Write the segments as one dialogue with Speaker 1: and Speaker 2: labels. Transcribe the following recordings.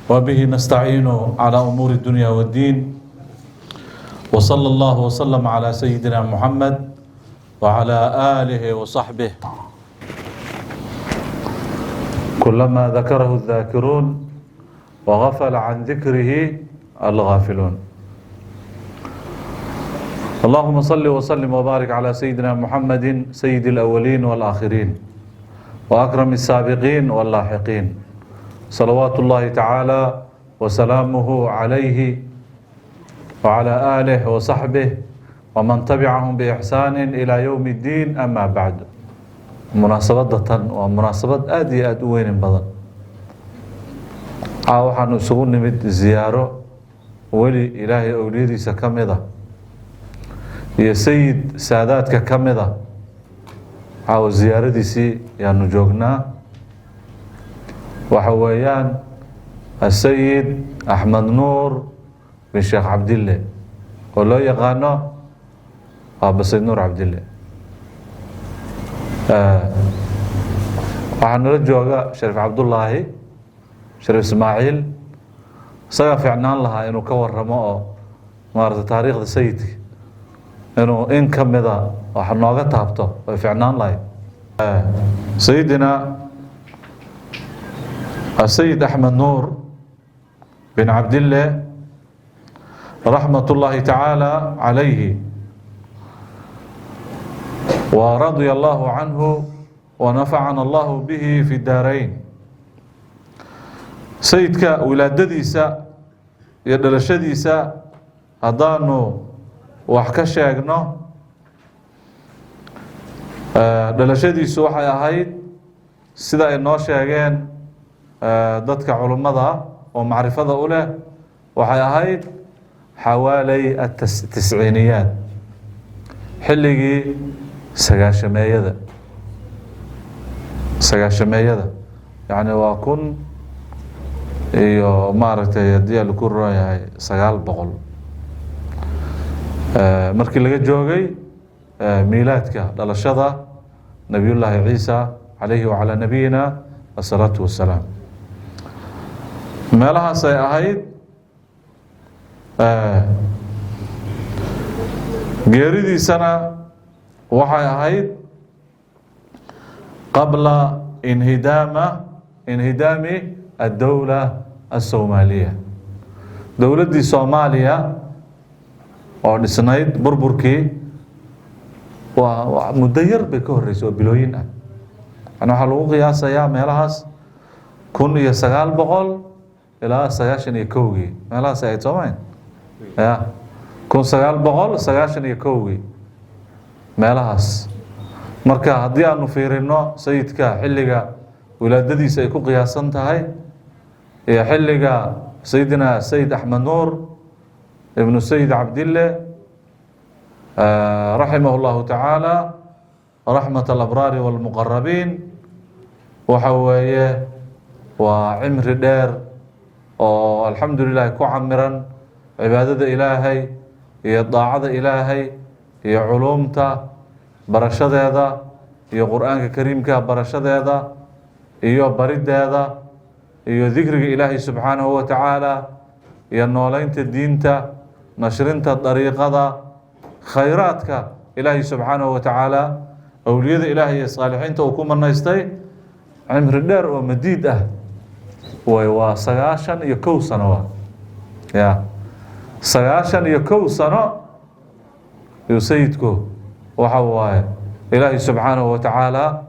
Speaker 1: وبه نستعين على أمور الدنيا والدين، وصلى الله وسلم على سيدنا محمد وعلى آله وصحبه، كلما ذكره الذاكرون وغفل عن ذكره الغافلون. اللهم صل وسلم وبارك على سيدنا محمد سيد الأولين والآخرين وأكرم السابقين واللاحقين، صلوات الله تعالى وسلامه عليه وعلى آله وصحبه ومن تبعهم بإحسان إلى يوم الدين. أما بعد، munaasabadatan waa munaasabad aada iyo aada u weynin badan. Waxaanu isugu nimid ziyaaro weli Ilaahay owliyadiisa ka mid a iyo sayid saadaadka ka mid a. Caawa ziyaaradiisii yaanu joognaa. Waxa weeyaan Asayid Axmed Nuur bin Sheekh Cabdille, oo loo yaqaano Aaba Sayd Nuur Cabdille. Waxaa nala jooga Shariif Cabdullaahi Shariif Ismaaciil. Isagaa fiicnaan lahaa inuu ka waramo oo maarata taariikhda sayidka inuu in ka mida wax nooga taabto, way fiicnaan lahayd. Sayidina Asayid Axmed Nuur bin Cabdille, raxmat ullaahi tacaala calayhi ورضي الله عنه ونفعنا الله به في الدارين. Sayidka wilaadadiisa iyo dhalashadiisa haddaanu wax ka sheegno, dhalashadiisu waxay ahayd, sida ay noo sheegeen dadka culummada oo macrifada u leh, waxay ahayd xawaaley atisciiniyaat, xilligii sagaashameeyada. Sagaashameeyada yacni waa kun iyo maaragtay, haddii laku roon yahay, 900 markii laga joogay miilaadka, dhalashada Nabiyullaahi Ciisa, calayhi wacalaa nabiyina asalaatu wassalaam, meelahaas ay ahayd. Geeridiisana waxay ahayd qabla inhidaami addowla asoomaaliya, dowladdii Soomaaliya oo dhisnayd burburkii waa muddo yar bay ka horreysay oo bilooyin ah. Yani waxaa lagu qiyaasayaa meelahaas 1900 ilaa 91-gii, meelahaas ahayd, soomayn ya, 1991-gii meelahaas. Marka haddii aanu fiirino sayidka xilliga wilaadadiisa ay ku qiyaasan tahay iyo xilliga Sayidina Sayid Axmed Nuur ibnu Sayid Cabdille, raximah اllahu tacaala raxmat alabraari wاlmuqarabiin, waxa weeye waa cimri dheer oo alxamdu lilah ku camiran cibaadada Ilaahay iyo daacada Ilaahay iyo culuumta barashadeeda iyo Qur-aanka Kariimka barashadeeda iyo barideeda iyo dikriga Ilaahay subxaanahu wa tacaala iyo nooleynta diinta, nashrinta dariiqada, khayraadka Ilaahay subxaanahu wa tacaala owliyada Ilaahay iyo saalixiinta uu ku manaystay. Cimri dheer oo madiid ah way, waa 91 sano, wa ya 91 sano yuu sayidku waxa waaye Ilaahay subxaanahu wa tacaala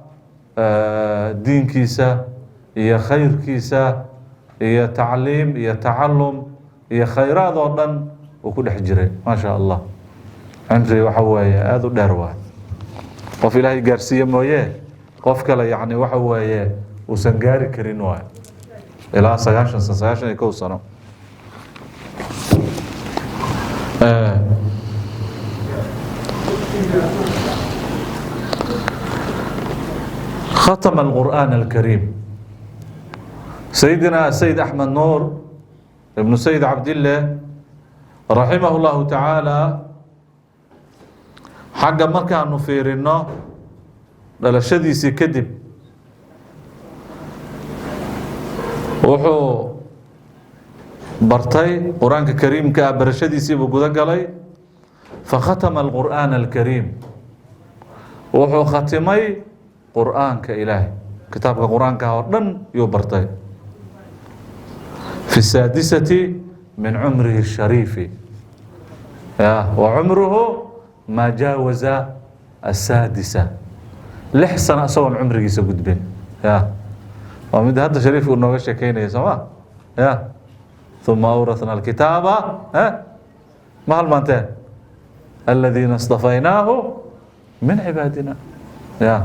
Speaker 1: diinkiisa iyo khayrkiisa iyo tacliim iyo tacalum iyo khayraad oo dhan uu ku dhex jiray. Maa sha Allah, cimri waxa weeye aada u dheer waay. Qof Ilaahay gaarsiiye mooye, qof kale yacni waxa weeye uusan gaari karin waay ilaa 90 sano, 91 sano. Khatama alqur'aan alkariim sayidina Sayid Axmed Nuur ibnu Sayid Cabdille, raximah llahu tacaala. Xagga markaanu fiirino dhalashadiisii kadib, wuxuu Bartay Qur-aanka Kariimka ah, barashadiisii buu guda galay. Fakhatama alqur'aana alkariim, wuxuu khatimay Qur'aanka Ilaahay, kitaabka Qur-aanka oo dhan yuu bartay fi saadisati min cumrihi الshariifi ya wa cumruhu maa jaawaza asaadisa, 6 sano isagoon cumrigiisa gudbin. Ya waa mid hadda Shariif uu nooga sheekeynaya, soo ma? Ya ثuma awraثna alkitaaba ma halmaanteen aladiina اstafaynaahu min cibaadina. Ya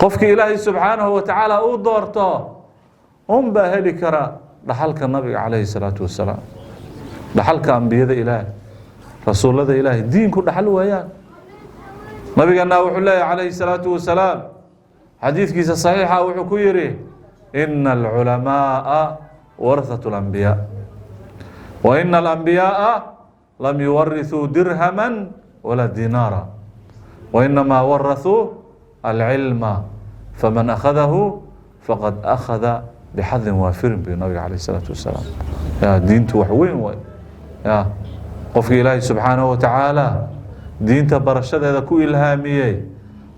Speaker 1: qofkii Ilaahay subxaanahu wa tacaala uu doorto un baa heli kara dhaxalka nabiga calayhi الsalaatu wasalaam, dhaxalka ambiyada Ilaahay, rasuulada Ilaahay. Diinku dhaxal weeyaan. Nabigana wuxuu leeyahy calayhi الsalaatu wasalaam, xadiidkiisa saxiixa wuxuu ku yihi: ina alculamaaa warahaة اlambiyaa wa ina alambiyaaa lam yuwarithuu dirhama walaa dinaara wa inamaa warahuu alcilma, faman akhadahu faqad akhada bixadin waafirin, buy nabiga calayh الsalaatu wasalaam. Ya diintu wax weyn waay. Ya qofki Ilaahay subxaanahu wa tacaala diinta barashadeeda ku ilhaamiyey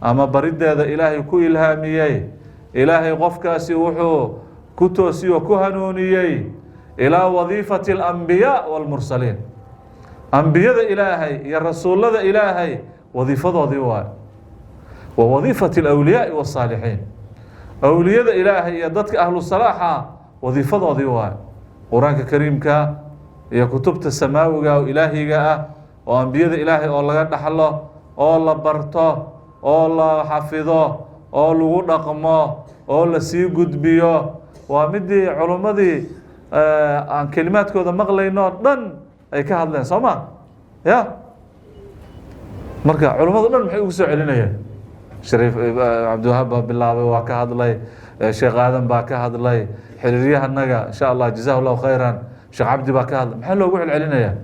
Speaker 1: ama barideeda Ilaahay ku ilhaamiyey, Ilaahay qofkaasi wuxuu ku toosiyo ku hanuuniyey ilaa wadiifati alambiyaa wاlmursaliin, ambiyada Ilaahay iyo rasuulada Ilaahay wadiifadoodii waay, wa wadiifati alawliyaai waالsaalixiin, awliyada Ilaahay iyo dadka ahlu salaaxa wadiifadoodii waay. Qur-aanka Kariimka iyo kutubta samaawiga oo ilaahiga ah oo ambiyada Ilaahay oo laga dhaxlo oo la barto oo la xafido oo lagu dhaqmo oo lasii gudbiyo, waa midii culummadii aan kelimaadkooda maqlayno o dhan ay ka hadleen, soo ma? Ya marka culummado dhan maxay ugu soo celinayeen? Shariif Cabdiwahaab baa bilaabay, waa ka hadlay. Sheekh Aadan baa ka hadlay. Xiriiryahanaga, insha Allah, jazahu llahu khayran, Sheekh Cabdi baa ka hadlay. Maxaa loogu celcelinayaa?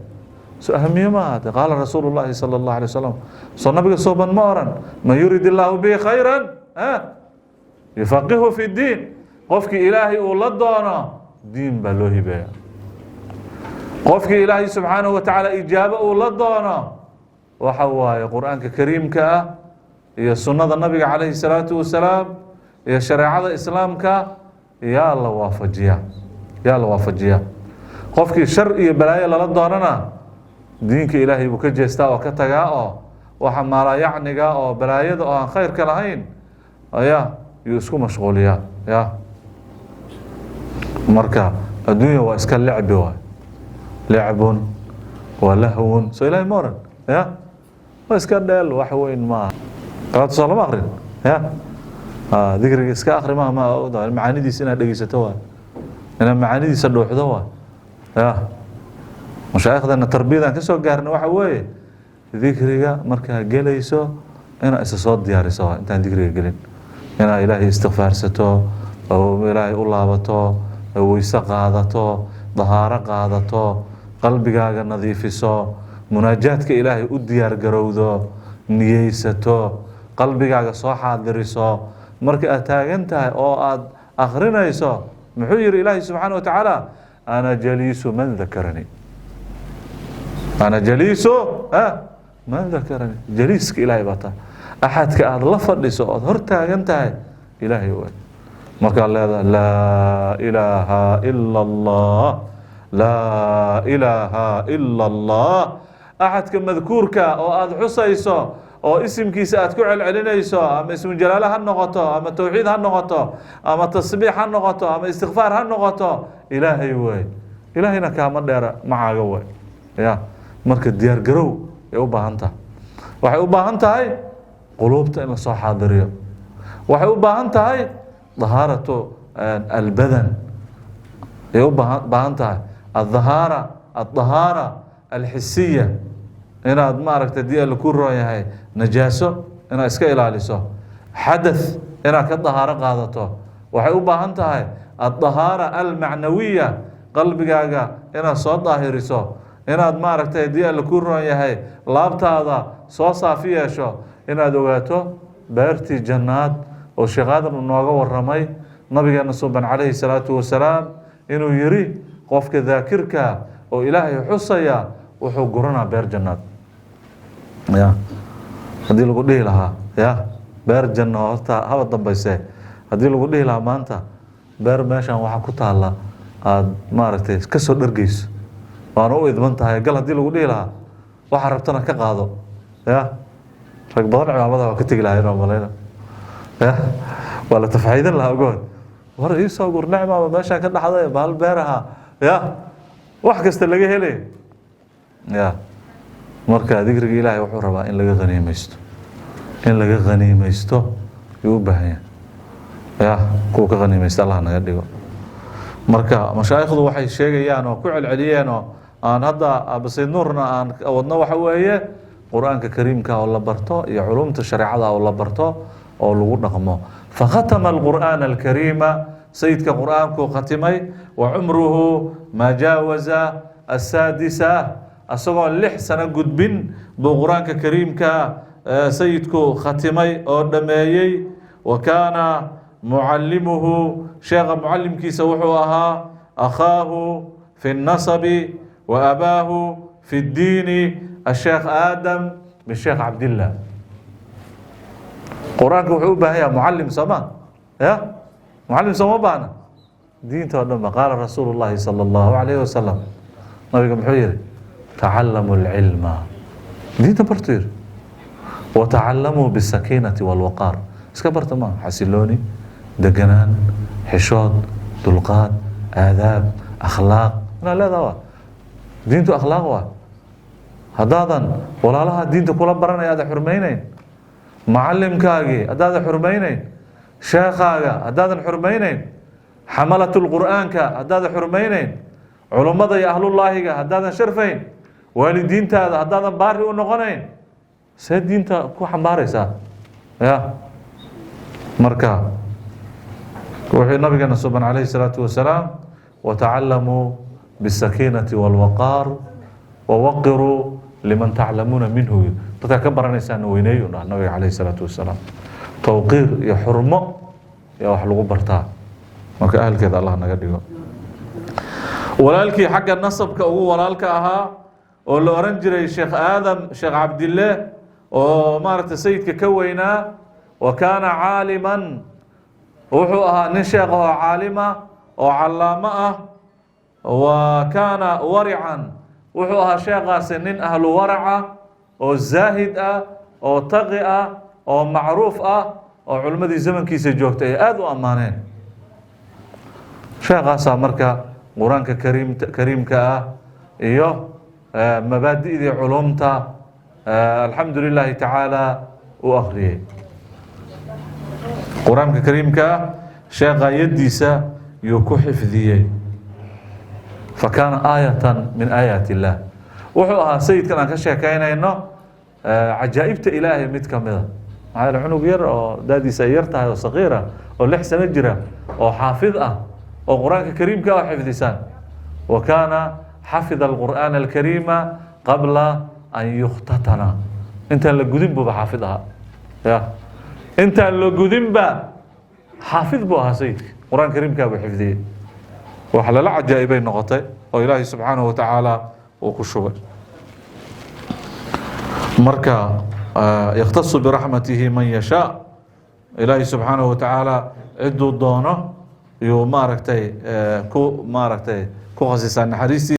Speaker 1: So ahamiye ma ahate? Qaala rasuulu llahi sala allahu alay wasalam, soo nabiga sooban ma oran: man yurid illaahu bihi khayran yufaqihu fi ddiin? Qofkii Ilaahay uu la doono diin baa loo hibeeya. Qofkii Ilaahay subxaanahu wa tacaala ijaabo uu la doono, waxa waaye Qur-aanka Kariimka ah iyo sunnada nabiga calayhi salaatu wasalaam iyo shareecada Islaamka yaa la waafajiyaa, yaa la waafajiyaa. Qofkii shar iyo balaayo lala doonana, diinka Ilaahay buu ka jeestaa oo ka tagaa, oo waxa maalayacniga oo balaayada oo aan khayrka lahayn ayaa yuu isku mashquuliyaa. Ya marka adduunya waa iska lecbi, waay lecbun waa lahwun, soo Ilahay ma oran? Ya waa iska dheel, wax weyn maaha. Qiraatu soo lama akrin. Ya dikriga iska akri maha, ma macaanidiisa inaad dhegeysato waay, inaad macaanidiisa dhuuxdo waay. Ya mashaaikhdana tarbiyadaan ka soo gaarna waxa weeye, dikriga markaa gelayso inaad isa soo diyaariso waay. Intaan dikriga gelin inaad Ilaahay istikfaarsato oo Ilaahay u laabato, weyse qaadato, dahaaro qaadato, qalbigaaga nadiifiso, munaajaadka Ilaahay u diyaar garowdo, niyeysato, qalbigaaga soo xaadiriso marka aad taagan tahay oo aada akrinayso. Muxuu yihi Ilaahay subxaana wa tacaala? Ana jaliisu man dakaranii, ana jaliisu man dakaranii. Jaliiska Ilaahay baa tahay. Axadka aada la fadhiso ood hor taagan tahay Ilaahay way. Markaad leedahay laa ilaaha ila Allah, laa ilaaha ila Allah, axadka madkuurka oo aada xusayso oo isimkiisa aad ku celcelinayso, ama ismu jalaale ha noqoto, ama towxiid ha noqoto, ama tasbiix ha noqoto, ama istikfaar ha noqoto, Ilaahay wey. Ilaahayna kaama dheera, macaaga wey. Ya marka diyaar garow ay u baahan tahay. Waxay u baahan tahay quluubta in lasoo xaadiriyo. Waxay u baahan tahay dahaaratu albadan ay u baahan tahay, adhahaara, aldahaara alxisiya, inaad maaragtay dii alla ku roon yahay najaaso inaad iska ilaaliso, xadath inaad ka dahaaro qaadato. Waxay u baahan tahay aldahaara almacnawiya, qalbigaaga inaad soo daahiriso, inaad maaragtay dii alla ku roon yahay laabtaada soo saafi yeesho, inaad ogaato beertii jannaad oo Sheekh Aadan uu nooga waramay, nabigeena suban calayhi salaatu wasalaam inuu yiri Qofka daakirka oo Ilaahay xusaya wuxuu guranaa beer jannaad. Ya haddii lagu dhihi lahaa, ya beer janno horta haba dambayse, haddii lagu dhihi lahaa maanta beer meeshan waxaa ku taalla aada maaragtay ka soo dhargeyso, waana u idman tahay, gal haddii lagu dhihi lahaa, waxaa rabtana ka qaado, ya rag badan cimaamadaha waa ka tegi lahayen oo malayna, ya waa la tafxiidin lahaa ogood, war iisoo gur nicmaaba meeshaan ka dhaxday, bahal beeraha, ya wax kasta laga helay. Ya marka dikriga Ilaahay wuxuu rabaa in laga haniimaysto, in laga haniimaysto yuu u baahan yahay. Ya kuwa ka haniimaysta Allah naga dhigo. Marka mashaayikhdu waxay sheegayaan oo ku celceliyeen oo aan hadda Abasayd Nuurna aan wadno waxa weeye Qur-aanka kariimka oo la barto iyo culumta shareecada oo la barto oo lagu dhaqmo. Fakhatama alqur'aana alkariima, sayidka qur-aankuu khatimay, wa cumruhu maa jaawaza asaadisa, asagoo 6 sano gudbin buu Qur-aanka kariimka sayidku khatimay oo dhameeyey. Wa kaana mucallimuhu, sheekha mucallimkiisa wuxuu ahaa akhaahu fi الnasabi wa abaahu fi اddiini, asheekh Aadam bisheekh Cabdillah. Qur-aanka wuxuu u baahan yahay mucallim, sooma? Ya mucallim sooma baahna? Diinta oo dhan ba. Qaala rasuulu llahi salى اllahu alayhi wasalam, nabiga muxuu yihi? Tacallamu اlcilma, diinta bartu yihi, watacalamuu bisakiinati walwaqaar. Iska barta maa, xasilooni, deganaan, xishood, dulqaad, aadaab, akhlaaq inaa leedaha. Waa diintu akhlaaq. Waa haddaadan walaalaha diinta kula baranaya aadan xurmayneyn, mucalimkaagii haddaadan xurmayneyn, sheekhaaga haddaadan xurmayneyn, xamalatu lqur'aanka haddaadan xurmayneyn, culummada iyo ahlullaahiga haddaadan sharfayn, waalidiintaada haddaadan baari u noqonayn, see diinta ku xambaaraysaa? Ya marka wuxuu nabigeena suban calayhi الsalaatu wasalaam: watacalamuu bisakiinati walwaqaar wawaqiruu liman taclamuuna minhu. Dadkaa ka baranaysaana weyneeyu dhah nabiga calayhi الsalaatu wasalaam. Towqiir iyo xurmo yaa wax lagu bartaa. Marka ahalkeeda Allah naga dhigo. Walaalkii xagga nasabka ugu walaalka ahaa oo la oran jiray Sheekh Aadam Sheekh Cabdille oo maaragtay sayidka ka weynaa, wa kaana caaliman, wuxuu ahaa nin sheekh oo caalima oo callaamo ah. Wa kaana warican, wuxuu ahaa sheekhaasi nin ahlu waraca oo zaahid ah oo taqi ah oo macruuf ah oo culimmadii zamankiisa joogtay ay aada u ammaaneen. Sheekaasaa marka Qur-aanka kariimka ah iyo mabaadi'dii culumta, alxamdu lilaahi tacaala, u akhriyey. Qur-aanka kariimka ah sheekha yaddiisa yuu ku xifdiyey. Fa kaana aayatan min aayaat illaah. Wuxuu ahaa sayidkan aan ka sheekaynayno cajaa'ibta Ilaahay mid ka mida. Maxaa yeele cunug yar oo daadiisa ay yar tahay oo saqiira oo 6 sano jira oo xaafid ah oo Qur-aanka kariimka ah xifdisaan. Wa kaana xafida alqur'aana alkariima qabla an yukhtatana, intaan la gudin buuba xaafid ahaa. Ya intaan la gudinba xaafid buu ahaa sayidka, Qur-aanka kariimkaa buu xifdiyey. Wax lala cajaa'ibay noqotay oo Ilaahay subxaanahu wa tacaala uu ku shubay. Marka yakhtasu biraxmatihi man yashaa, Ilaahay subxaanahu wa tacaala ciduu doono yuu maaragtay ku maaragtay ku khasisaa naxariistii.